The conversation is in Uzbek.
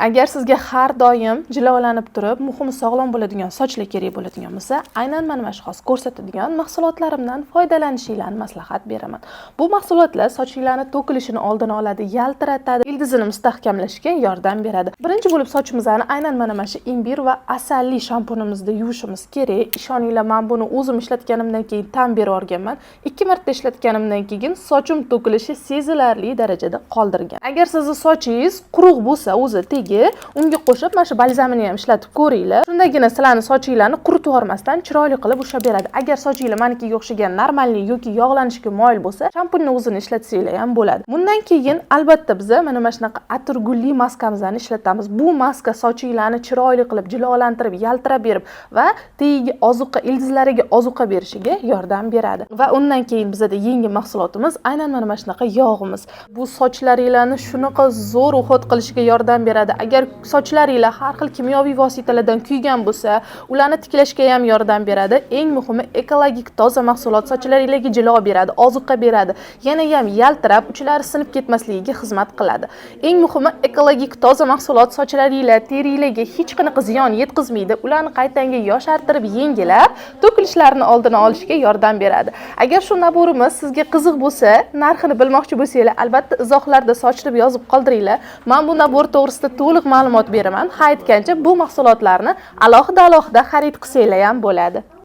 Agar sizga har doim jilolanib turib, muhimi sog'lom bo'ladigan sochlar kerak bo'ladigan bo'lsa, aynan mana shu hozir ko'rsatadigan mahsulotlarimdan foydalanishinglarni maslahat beraman. Bu mahsulotlar sochinglarni to'kilishini oldini oladi, yaltiratadi, ildizini mustahkamlashga yordam beradi. Birinchi bo'lib sochimizni aynan mana shu imbir va asalli shampunimizda yuvishimiz kerak. Ishoninglar, men buni o'zim ishlatganimdan keyin tan berib yuborganman. 2 marta ishlatganimdan keyin sochim to'kilishi sezilarli darajada qoldirgan. Agar sizni sochingiz quruq bo'lsa, o'zi tegi, unga qo'shib mana shu balzamini ham ishlatib ko'ringlar. Shundagina sizlarni sochinglarni quritib yubormasdan chiroyli qilib ushlab beradi. Agar sochinglar manikiga o'xshagan нормальный yoki yog'lanishga moyil bo'lsa, shampunni o'zini ishlatsanglar ham bo'ladi. Bundan keyin albatta biza mana shunaqa atirgulli maskamizni ishlatamiz. Bu maska sochinglarni chiroyli qilib jilolantirib, yaltirab berib va tagiga ozuqa, ildizlariga ozuqa berishiga yordam beradi. Va undan keyin bizada yangi mahsulotimiz aynan mana shunaqa yog'imiz. Bu sochlaringlarni shunaqa zo'r уход qilishiga yordam beradi. Agar sochlaringlar har xil kimyoviy vositalardan kuygan bo'lsa, ularni tiklashga ham yordam beradi. Eng muhimi, ekologik toza mahsulot sochlaringlarga jilo beradi, ozuqa beradi, yana ham yaltirab, uchlari sinib ketmasligiga xizmat qiladi. Eng muhimi, ekologik toza mahsulot sochlaringlar, teringlarga hech qanaqa ziyon yetkazmaydi. Ularni qaytanga yoshartirib, yengilab, to'kilishlarini oldini olishga yordam beradi. Agar shu набор imiz sizga qiziq bo'lsa, narxini bilmoqchi bo'lsanglar, albatta izohlarda soch deb yozib qoldiringlar. Men bu набор to'g'risida to'liq ma'lumot beraman. Ha, aytgancha, bu mahsulotlarni alohida alohida xarid qilsanglar ham bo'ladi.